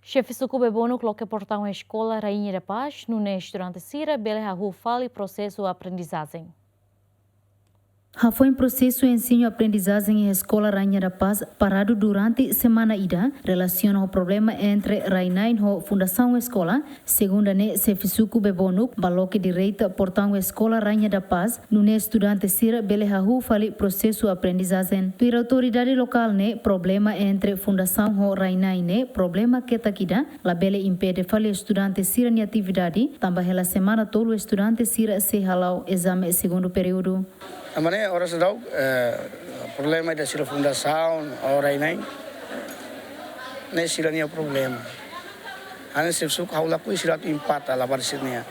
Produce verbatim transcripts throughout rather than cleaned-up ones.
Xefe suku Bebonuk loke portaun Eskola Rainha da Paz, nune'e estudante sira bele hahú fali prosesu aprendizajen. Hafoin prosesu ensinu-aprendizajen iha Eskola Rainha da Paz paradu durante semana ida, relasiona ho problema entre rai-na'in ho fundasaun eskola, segunda ne'e xefe suku Bebonuk ba loke direta portaun Eskola Rainha da Paz, nune'e estudante sira bele hahú fali prosesu aprendizajen. Tuir autoridade lokál ne'e, problema entre fundasaun ho rai-na'in ne'e problema ketak ida, labele impede fali estudante sira-nia atividade, tanba hela semana tolu estudante sira sei hala'o ezame segundu períodu. Tanba ne'e oras daudaun, eh, problema ida sira fundasaun ho rai-na'in, ne'e sira-nia problema. Hanesan xefe suku ha'u lakohi sira atu impata labarik sira-nia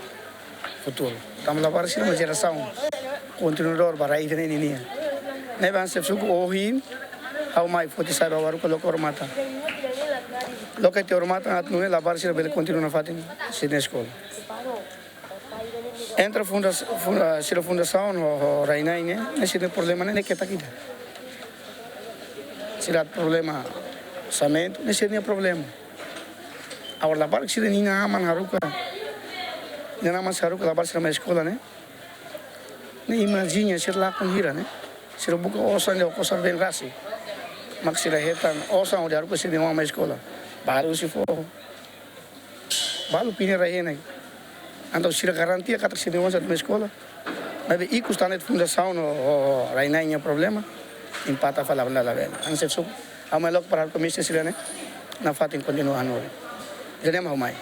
futuru. Tanba labarik sira mak jerasaun kontinuadór ba rai ida-ne'e nian. Ne'ebé hanesan xefe suku ohin ha'u mai foti sa'e ba Waruka loke odamatan. Loke tiha odamatan atu nune'e labarik sira bele kontinua nafatin sira-nia eskola. Entre fundas-, fun-, ah, sira fundasaun ho, ho rai-na'in ne'e, ne'e sira-nia problema ne'e, ne'e ketak ida. Sira problema orsamentu, ne'e sira-nia problema. Agora labarik sira-nia inan-aman haruka, inan-aman sira haruka labarik sira mai eskola ne'e. Ne'e imajina sira lakon hira ne'e. Sira buka osan de okosar ben rasi. Mak sira hetan osan hodi haruka sira-nia oan mai eskola. Balu husi foho. Balu pine rai-henek. Entaun sira garantia katak sira-nia oan sei atu mai eskola. Maibé ikus tan de'it fundasaun ho, ho rai-na'in nia problema. Impata fali labele. Hanesan xefe suku ha'u mai loke para haruka mestre sira-ne'e nafatin kontinua hanorin. Ida-ne'e mak ha'u mai.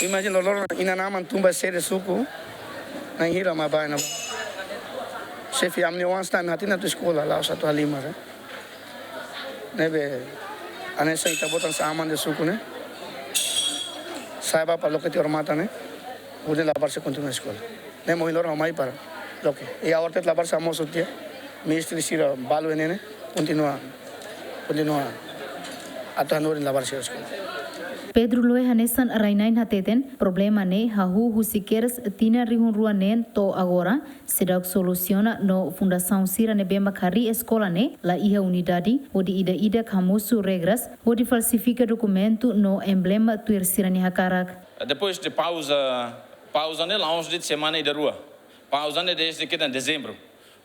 Imajina loroloron inan-aman tun ba sede suku. Na'in hira mak bá iha ne'ebá. Xefe, ami-nia oan sira-ne'e hatene atu eskola, la'ós atu halimar, eh. Ne'ebé hanesan ita-boot hanesan aman de suku ne'e, sa'e bá para loke tiha odamatan ne'e, hodi labarik sira kontinua eskola. Ne'e mak ohin loron ha'u mai para loke. I agora de'it labarik sira mosu tiha, mestre sira balu iha ne'e ne'e, kontinua, kontinua atu hanorin labarik sira eskola. Pedro Loe hanesan rai-na'in hateten, problema ne'e hahú husi kedas tinan rihun rua neen to'o agora, seidauk solusiona no fundasaun sira ne'ebé mak harii eskola ne'e la iha unidade, hodi ida-idak hamosu regras, hodi falsifika dokumentu no emblema tuir sira-nia hakarak. Depois de pauza, pauza ne'e la'ós de'it semana ida rua. Pauza ne'e desde kedan dezembru.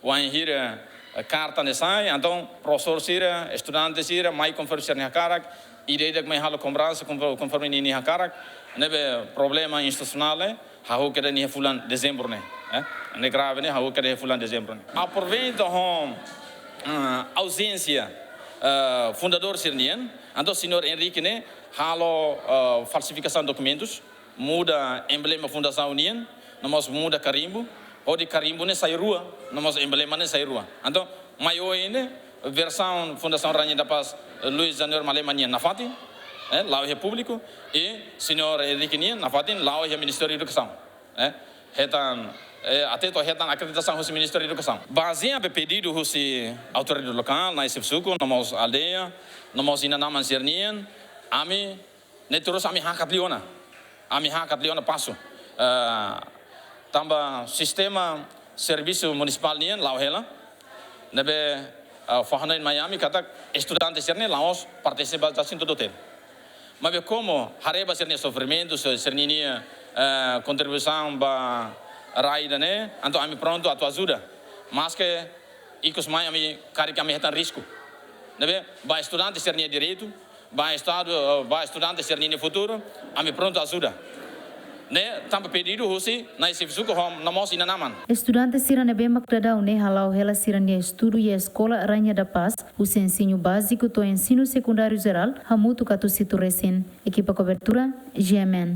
Wainhira, eh, karta ne'e sai, entaun profesór sira, estudante sira, mai konforme sira-nia hakarak, ida-idak mai halo kobransa konfo-, konforme ninia hakarak, ne'ebé problema institusionál ne'e, hahú kedan iha fulan dezembru ne'e, eh? Ne'e grave ne'e, hahú kedan iha fulan dezembru ne'e. Aproveita ho, ah, auzénsia, ah, fundadór sira-nian, entaun señór Henrique ne'e halo, ah, falsifikasaun dokumentus, muda emblema fundasaun nian, no mós muda karimbu, hodi karimbu ne'e sai rua, no mós emblema ne'e sai rua. Entaun, mai ohin ne'e, versaun Fundasaun Rainha da Paz, eh, Luis Janeiro Malema nian nafatin, eh, la'o iha públiku, i señór Henrique nian nafatin la'o iha Ministériu Edukasaun, eh, hetan, eh, até to'o hetan akreditasaun husi Ministériu Edukasaun. Bazeia ba pedidu husi autoridade lokál, nai xefe suku, no mós aldeia, no mós inan-aman sira-nian, ami ne'e terus ami hakat liu ona. Ami hakat liu ona pasu. Eh, tanba sistema servisu munisipál nian la'o hela. Ne'ebé, eh, fó hanoin mai ami katak estudante sira-ne'e la'ós pertense ba jasin todoter. Maibé komu haree ba sira-nia sofrimentu, sira-, sira-ninia, eh, kontribuisaun ba rai ida-ne'e, entaun ami prontu atu ajuda. Maske ikus mai ami karik ami hetan risku. Ne'ebé, ba estudante sira-nia direitu, ba estadu, eh, ba estudante sira-ninia futuru, ami prontu ajuda. Ne'e tanba pedidu husi nai xefe suku ho no mós inan-aman. Estudante sira ne'ebé mak daudaun ne'e hala'o hela sira-nia estudu iha Eskola Rainha da Paz, husi ensinu báziku to'o ensinu sekundáriu jerál, hamutuk atu situ resin. Ekipa kobertura, G M N.